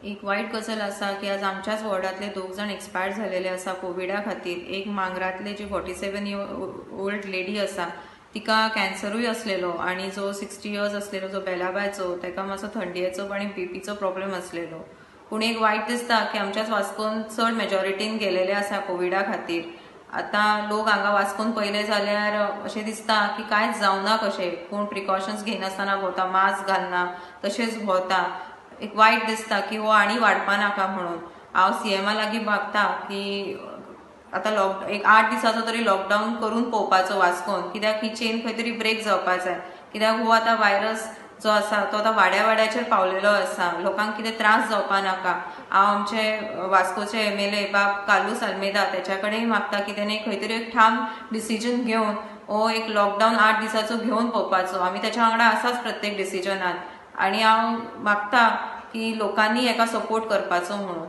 एक वायट गजाल आसा की आज आमच्याच वॉर्डांतले 2 जाण एक्सपायर झालेले आसा कोविडा खातीर. एक मांगरांतले जी 47 year old lady आसा तिका कॅन्सरूय असलेलो आनी जो 60 इयर्स असलेलो जो बेलाबायचो ताका मातसो थंडयेचो आनी बीपीचो प्रॉब्लेम असलेलो. पूण एक वायट दिसता की आमच्याच वास्कोन चड मेजॉरिटीन गेलेले आसा कोविडा खातीर. आतां लोक हांगा वास्कोन पळयले जाल्यार अशें दिसता की कांयच जावना कशें, कोण प्रिकॉशन्स घेयनासतना भोंवता, मास्क घालना, तशेंच भोंवता. एक वायट दिसता की हो आनी वाडपा नाका म्हणून हांव सीएमा लागीं मागता की आतां एक 8 दिसाचो तरी लॉकडावन करून पळोवपाचो वास्कोन, कित्याक ही चेन खंय तरी ब्रेक जावपा जाय. कित्याक हो आतां व्हायरस जो आसा तो आतां वाड्या वाड्याचेर पावलेलो आसा, लोकांक कितें त्रास जावपा नाका. हांव आमचे वास्कोचे एमएलए बाब कार्लूस आल्मेदा तेच्या कडेन मागता की तेणे खंय तरी एक ठाम डिसिजन घेवन हो एक लॉकडावन 8 दिसाचो घेवन पळोवपाचो. आमी तेच्या वांगडा आसाच प्रत्येक डिसिजनान आनी हांव मागता की लोकांनी हेका सपोर्ट करपाचो म्हणून.